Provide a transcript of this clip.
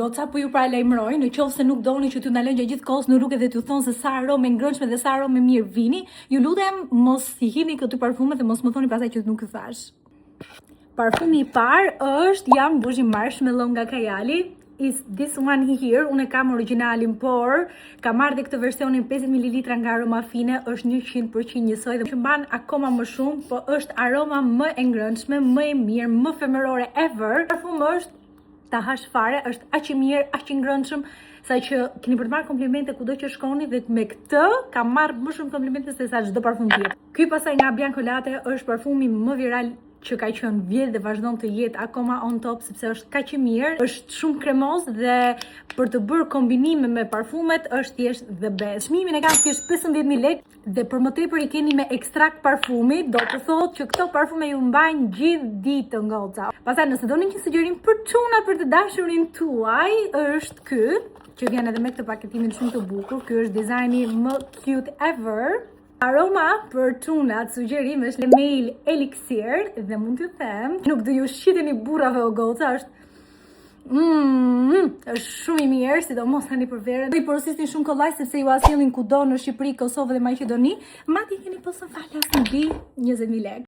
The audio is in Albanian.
Goca, po ju paralajmëroj, në qoftë se nuk doni që t'ju ndalojnë gjatë gjithë kohës në rrugë dhe t'ju thonë se sa aromë e ngrënshme dhe sa aromë e mirë vini, ju lutem mos i hidhni këto parfume dhe mos më thoni pastaj që nuk ju thash. Parfumi i parë është Young Bougie Marshmallow nga Kayali. Is this one here, unë e kam origjinalin, por kam marrë dhe këtë versionin 50 ml nga Aroma Fine, është 100% njësoj dhe që mban akoma më shumë, po është aroma më e ngrënshme, më e mirë, më femërore ever. Parfum është ta hash fare, është aq i mirë, aq i ngrënshëm, sa që keni për të marrë komplimente kudo që shkoni dhe me këtë kam marrë më shumë komplimente se sa çdo parfum tjetër. Ky pastaj nga Bianco Latte është parfumi më viral që ka qenë vjet dhe vazhdon të jetë akoma on top sepse është kaq i mirë, është shumë kremoz dhe për të bërë kombinime me parfumet është thjesht the best. Çmimin e ka thjesht 15.000 lekë dhe për më tepër i keni me ekstrakt parfumi, do të thotë që këto parfume ju mbajnë gjithë ditën, goca. Pastaj, nëse doni një sugjerim për çuna, për të dashurin tuaj, është ky, që vjen edhe me këtë paketimin shumë të bukur. Ky është dizajni më cute ever. Aroma për çunat sugjerim është Le Male Elixir dhe mund t'ju them, nuk do ju shqiteni burrave, o goca, është shumë i mirë, sidomos tani për verën. I porosisni shumë kollaj sepse ju asjellin kudo në Shqipëri, Kosovë dhe Maqedoni. Madje keni postën falas mbi 20.000 lekë.